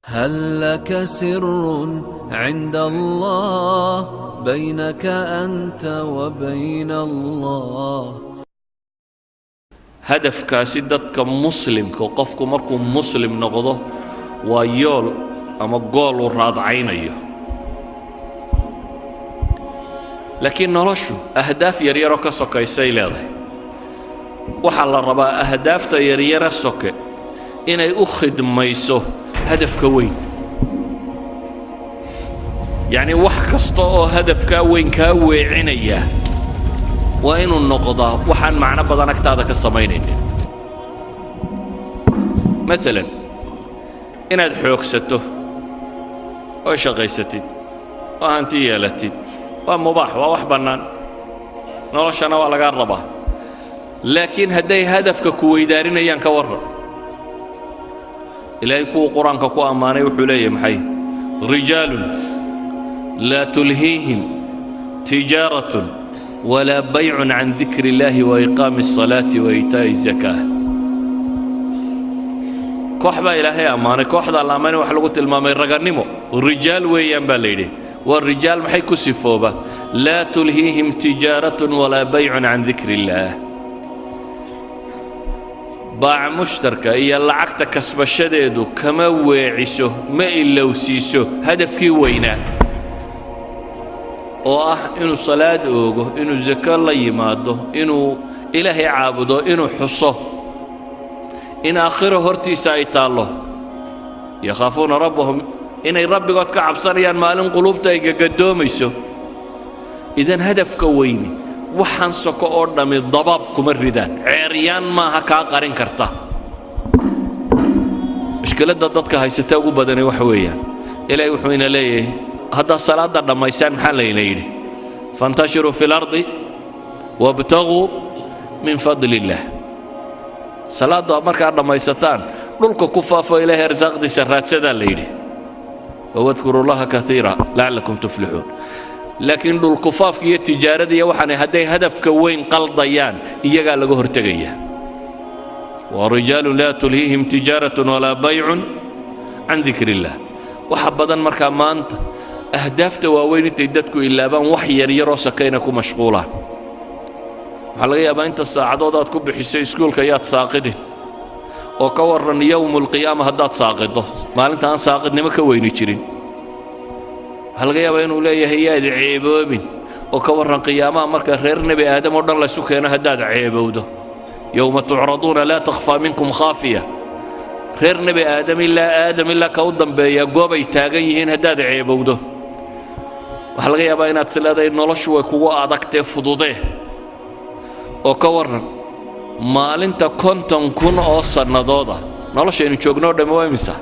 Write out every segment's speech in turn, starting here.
هل لك سر عند الله بينك أنت وبين الله؟ Hadafkaasi dadka muslimka, qofku markuu muslim noqdo, waa yool ama goal uu raadcaynayo. Laakiin noloshu ahdaaf yaryaroo ka sokaysay leedahay. Waxaa la rabaa ahdaafta yaryara soke inay u khidmayso hadafka weyn. Yacnii, wax kasta oo hadafkaa weyn kaa weecinaya waa inuu noqdaa waxaan macno badan agtaada ka samaynaynin. Maalan, inaad xoogsato oo shaqaysatid oo hanti yeelatid waa mubaax, waa wax bannaan, noloshana waa lagaa rabaa. Laakiin hadday hadafka ku weydaarinayaan, ka warran? Ilaahay kuwuu Qur-aanka ku ammaanay wuxuu leeyahay maxay? Rijaalun laa tulhiihim tijaaratun walaa baycun can dikri illaahi wa iqaami الsalaati wa iitaa'i الzakaah. Koox baa Ilaahay ammaanay. Kooxdaa la ammaanay waxa lagu tilmaamay ragannimo. Rijaal weeyaan baa la yidhi. Waa rijaal maxay ku sifooba? Laa tulhiihim tijaaratun walaa baycun can dikri illaah. Baaca mushtarka iyo lacagta kasbashadeedu kama weeciso, ma ilowsiiso hadafkii weynaa oo ah inuu salaad oogo, inuu sako la yimaado, inuu Ilaahay caabudo, inuu xuso in aakhiro hortiisa ay taallo. Yakhaafuuna rabbahum, inay Rabbigood ka cabsanayaan maalin quluubta ay gagadoomayso. Idan hadafka weyni waxaan soko oo dhammi dabaab kuma ridaan, ceeryaan maaha kaa qarin karta. Mushkiladda dadka haysata ugu badani waxa weeyaan, Ilaahay wuxuu ina leeyahay: haddaad salaadda dhammaysaan, maxaa layna yidhi? Fantashiruu fi lardi wabtaguu min fadli illaah. Salaaddu aad markaa dhammaysataan, dhulka ku faafo, Ilaahay arsaaqdiisa raadsadaa la yidhi. Wadkuru llaha kaiira lacallakum tuflixuun. Laakiin dhulkufaafka iyo tijaarada iyo waxaanay hadday hadafka weyn qaldayaan, iyagaa laga hortegaya. Wa rijaalun laa tulhiihim tijaaratun walaa baycun can dikri illaah. Waxa badan markaa maanta ahdaafta waaweyn intay dadku ilaabaan, wax yaryaroo sakayna ku mashquulaan. Waxaa laga yaabaa inta saacadood aad ku bixiso iskuulka yaad saaqidin, oo ka warran yowmu alqiyaama haddaad saaqido, maalinta aan saaqidnimo ka weyni jirin? Waxaa laga yaabaa inuu leeyahay yaad ceeboobin, oo ka warran qiyaamaha marka reer Nebi Aadam oo dhan laysu keeno haddaad ceebowdo? Yowma tucraduuna laa takhfaa minkum khaafiya. Reer Nebi Aadam, ilaa Aadam ilaa ka u dambeeya, goobay taagan yihiin haddaad ceebowdo. Waxaa laga yaabaa inaad is leedahay noloshu way kugu adagtee, fududee, oo ka warran maalinta 50,000 oo sannadooda? Noloshaynu joogno o dhammi waa imisa?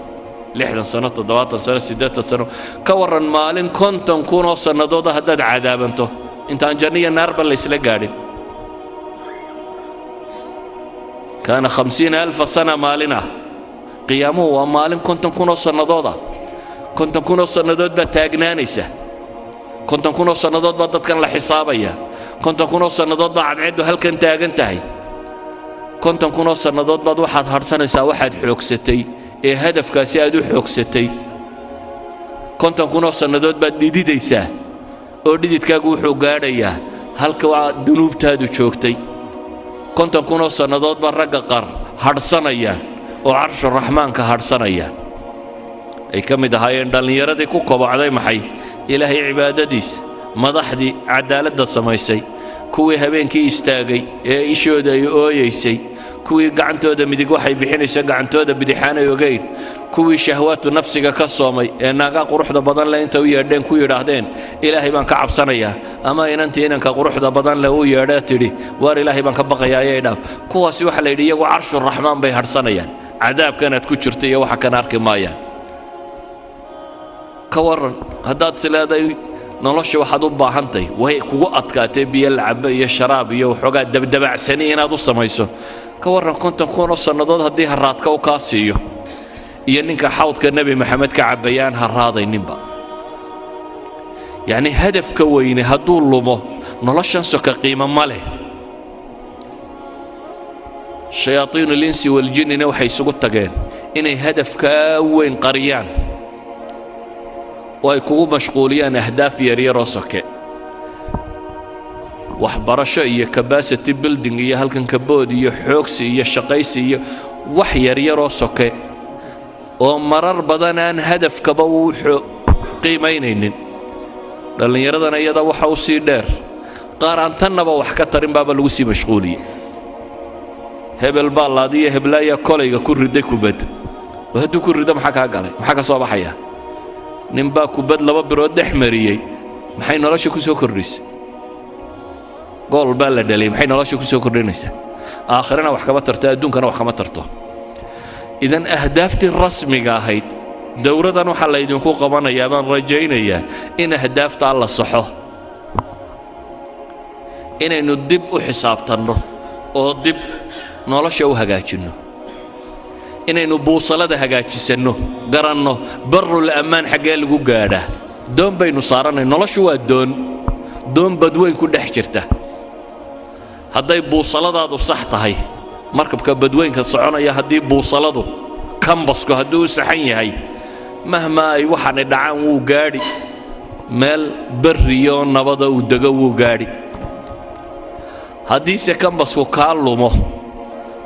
60 sano, 70 sano, 80 sano. Ka warran maalin 50,000 oo sannadooda haddaad cadaabanto, intaan janno iyo naarba laysla gaadhin? Kaana 50,000 sana maalin ah. Qiyaamuhu waa maalin 50,000 oo sannadooda. 50,000 oo sannadood baad taagnaanaysa, 50,000 oo sannadood baa dadkan la xisaabaya, 50,000 oo sannadood baa cadceeddu halkan taagan tahay. 50,000 oo sannadood baad waxaad hadhsanaysaa waxaad xoogsatay ee hadafkaasi aad u xoogsatay. 50,000 oo sannadood baad dhididaysaa, oo dhididkaagu wuxuu gaadhayaa halka waa dunuubtaadu joogtay. 50,000 oo sannadood baa ragga qaar hadhsanayaan oo carshuraxmaanka hadhsanayaan. Ay ka mid ahaayeen dhallinyaradii ku kobocday maxay? Ilaahay cibaadadiisa, madaxdii caddaaladda samaysay, kuwii habeenkii istaagay ee ishooda ay ooyaysay, kuwii gacantooda midig waxay bixinayso gacantooda bidixaanay ogayn, kuwii shahwaatu nafsiga ka soomay ee naagaa quruxda badan leh inta u yeedheen ku yidhaahdeen, "Ilaahay baan ka cabsanayaa," ama inantii inanka quruxda badan leh u yeedhee tidhi, "Waar, Ilaahay baan ka baqayaa, ayay dhaaf." Kuwaasi waxaa la yidhi iyagu carshuraxmaan bay hadhsanayaan, cadaabkanaad ku jirta iyo waxa kan arki maayaan. Ka warran haddaad is leedahay nolosha waxaad u baahantahay way kugu adkaatee biyo lacabo iyo sharaab iyo waxoogaa dabdabacsani inaad u samayso? Ka warran 50,000 oo sannadood haddii haraadka u kaa siiyo, iyo ninka xawdka Nebi Maxamed ka cabbaya aan haraadayninba? Yacni, hadafka weyne hadduu lumo, noloshan soka qiimo ma leh. Shayaaiinu linsi waljinnina waxay isugu tageen inay hadafkaa weyn qariyaan. Oo ay kugu mashquuliyaan ahdaaf yaryaroo soke, waxbarasho iyo capacity building iyo halkan kabood iyo xoogsi iyo shaqaysi iyo wax yaryaroo soke oo marar badan aan hadafkaba uu qiimaynaynin. Dhallinyaradana iyada waxa u sii dheer qaar aan tannaba wax ka tarin baaba lagu sii mashquuliyey. Hebel baa laadiyo heblaayaa kolayga ku riday kubad, oo hadduu ku rido maxaa kaa galay? Maxaa ka soo baxaya? Ninbaa kubad laba birood dhex mariyey, maxay nolosha ku soo kordhisay? Gool baa la dhaliyay, maxay nolosha ku soo kordhinaysaa? Aakhirana wax kama tarto, adduunkana wax kama tarto. Idan ahdaaftii rasmiga ahayd, dowradan waxaa laydinku qabanayaa, baan rajaynayaa, in ahdaaftaa la saxo, inaynu dib u xisaabtanno oo dib nolosha u hagaajinno, inaynu buusalada hagaajisanno, garanno barul ammaan xaggee lagu gaadhaa. Doon baynu saarannay, noloshu waa doon, doon badweyn ku dhex jirta. Hadday buusaladaadu sax tahay, markabka badweynka soconaya haddii buusaladu, kambasku hadduu u saxan yahay, mahmaa ay waxaanay dhacaan, wuu gaadhi meel berriyoo nabada uu dego, wuu gaadhi. Haddiise kambasku kaa lumo,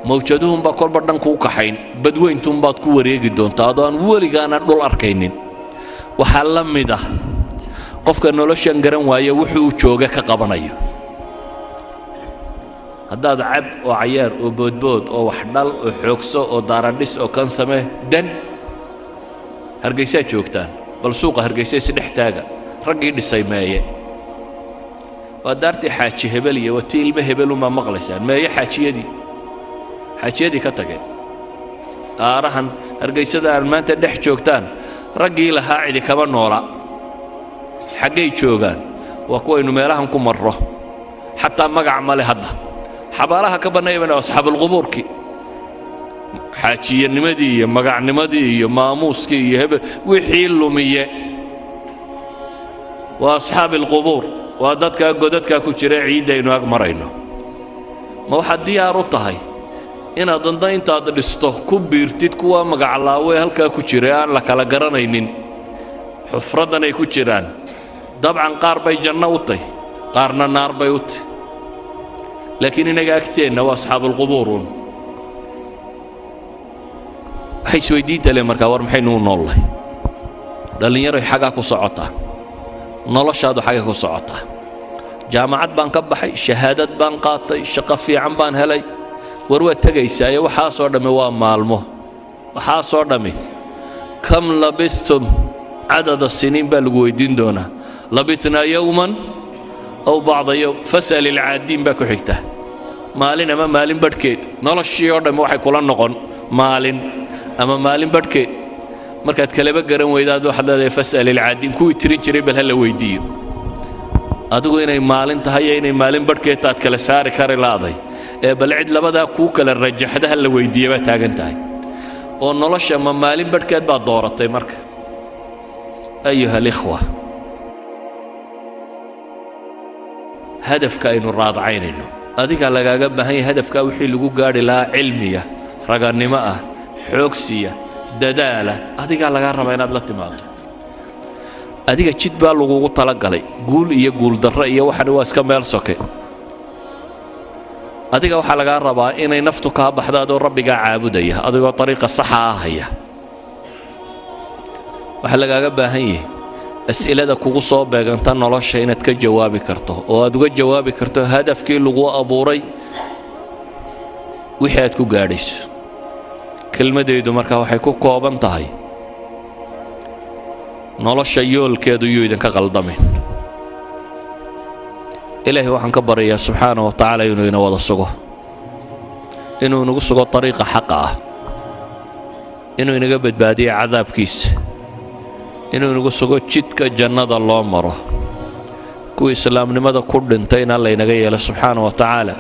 mawjaduhunbaa kolba dhan kuu kaxayn, badweyntuunbaad ku wareegi doontaa adoo aan weligaana dhul arkaynin. Waxaa la mid ah qofka noloshan garan waaya wuxuu jooga ka qabanayo. Haddaad cab oo cayaar oo boodbood oo wax dhal oo xoogso oo daaradhis oo kan samee, dan Hargaysaa joogtaan, bal suuqa Hargaysa isdhex taaga. Raggii dhisay meeye? Waa daartii Xaaji Hebel iyo waa tii ilmo hebel unbaa maqlaysaan. Meeye xaajiyadii? Xaajiyadii ka tageen aarahan Hargaysada aan maanta dhex joogtaan, raggii lahaa cidi kama noola. Xaggay joogaan? Waa kuwaynu meelahan ku marro, xataa magac male hadda. Xabaalaha ka bannaybana asxaabulqubuurkii, xaajiyanimadii iyo magacnimadii iyo maamuuskii iyo hebel wixii lumiye waa asxaabi alqubuur, waa dadkaa godadkaa ku jira ciiddaynu ag marayno. Ma waxaad diyaar u tahay inaad danda intaad dhisto ku biirtid kuwa magaclaawe halkaa ku jira ee aan la kala garanaynin xufraddan ay ku jiraan? Dabcan qaar bay janno u tahy, qaarna naar bay u tahy, laakiin innaga agteenna waa asxaabulqubuuruun. Waxay isweydiinta le markaa, war maxaynu u noollahay? Dhallinyaroy, xagaa ku socotaa noloshaadu? Xagga ku socotaa? Jaamacad baan ka baxay, shahaadad baan qaatay, shaqo fiican baan helay. War waad tegaysaaye, waxaasoo dhammi waa maalmo, waxaasoo dhammi. كم لبثتم عدد سنين baa lagu weydiin doonaa. لبثنا يوما أو بعض يوم فاسأل العادين baa ku xigta. Maalin ama maalin badhkeed. Noloshii oo dhammi waxay kula noqon maalin ama maalin badhkeed. Markaad kaleba garan weydaad, waxaad leedahay فاسأل العادين, kuwii tirin jiray bal ha la weydiiyo. Adigu inay maalin tahay iyo inay maalin badhkeed taad kala saari kari laaday, ee bal cid labadaa kuu kala rajaxda ha la weydiiye baa taagan tahay. Oo nolosha ma maalin badhkeed baad dooratay? Marka, أيها الإخوة, hadafka aynu raadacaynayno adigaa lagaaga baahan yahay. Hadafkaa wixii lagu gaadhi lahaa, cilmiya, ragannimo ah, xoogsiya, dadaala, adigaa lagaa rabaa inaad la timaado. Adiga jid baa lagugu talagalay. Guul iyo guuldarro iyo waxani waa iska meel soke. Adiga waxaa lagaa rabaa inay naftu kaa baxdo adoo Rabbigaa caabudaya, adigoo ariiqa saxa ah haya. Waxaa lagaaga baahan yahay as'ilada kugu soo beeganta nolosha inaad ka jawaabi karto, oo aad uga jawaabi karto hadafkii lagu abuuray wixii aad ku gaadhayso. Kelmadaydu marka waxay ku kooban tahay: nolosha yoolkeedu yuu idinka qaldamin. Ilaahay waxaan ka baryayaa subxaana wa tacaala inuu ina wada sugo, inuu inagu sugo ariiqa xaqa ah, inuu inaga badbaadiyo cadaabkiisa, inuu inagu sugo jidka jannada loo maro, kuwa islaamnimada ku dhintayna laynaga yeelo subxaana wa tacaala.